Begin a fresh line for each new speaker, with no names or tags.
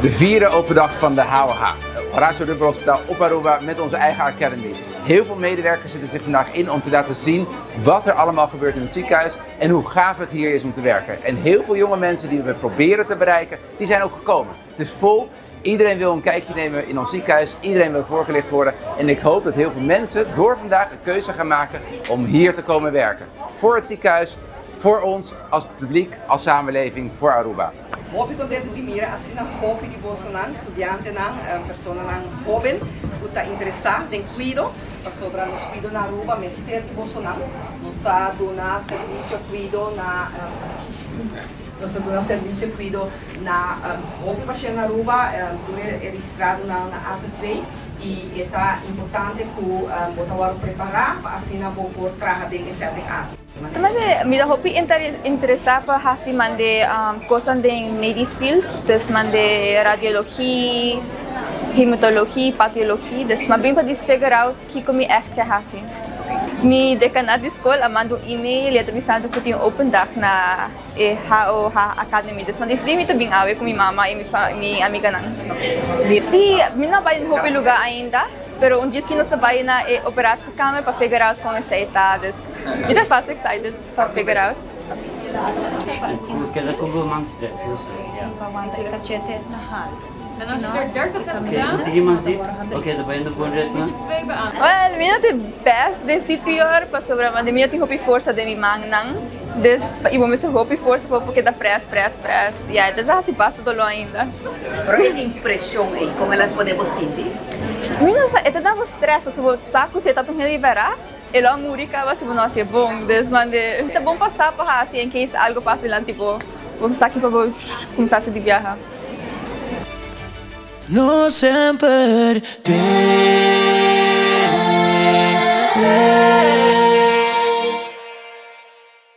De vierde open dag van de HOH, Horacio Rupert Hospitaal op Aruba met onze eigen Academy. Heel veel medewerkers zitten zich vandaag in om te laten zien wat er allemaal gebeurt in het ziekenhuis en hoe gaaf het hier is om te werken. En heel veel jonge mensen die we proberen te bereiken, die zijn ook gekomen. Het is vol. Iedereen wil een kijkje nemen in ons ziekenhuis. Iedereen wil voorgelicht worden. En ik hoop dat heel veel mensen door vandaag een keuze gaan maken om hier te komen werken. Voor het ziekenhuis, voor ons als publiek, als samenleving, voor Aruba.
Hopi contento di mira asina hopi di bosonan, studiantenan, personanan hoben cu ta interesa den cuido, pasobra nos cuido na Aruba mester di bosonan. Nos ta duna servicio cuido na nos ta duna servicio cuido na hopi pashent na Aruba, tur e registradonan na AZV y e ta importante cu bo ta worde prepara pa asina bo por traha den e setting aki.
Mande, mi ta hopi interesa pa hasi mande cosnan den medisch field, dus mande radiologie, hematologie, patologie, dus m'a bin pa dis figure out kico mi echt ke hasi. Mi decanaat di school a manda un email y a ta bisando cu tin un open dag na e HOH Academy, dus m'a dicidi mi ta bin awe cu mi mama y mi amiganan. Si, mi no a bay hopi lugar ainda, pero un dies ki nos ta bay na e operatiekamer pa figure out con esey ta, dus. Mi ta fast excited pa figure out. Well, mi no ta e best den CPR pasobra mi no tin hopi forsa den mi mannan. Dus i bo mester hopi forsa pa bo por keda press, press, press. Ya, e ta hasi basta doló ainda.
Pero e tin presion ei, kon el a pone bo sinti?
Mi no sa, e ta da bo stress pasobra bo sa ku si e ta un hende di bèrdat. E lo a muri caba si bo no hacié bon. Dus mande ta bon pa sa pa haci en case algo pasa dilanti bo, bo sa ki pa bo cuminsa haci di biaha.
No semper te.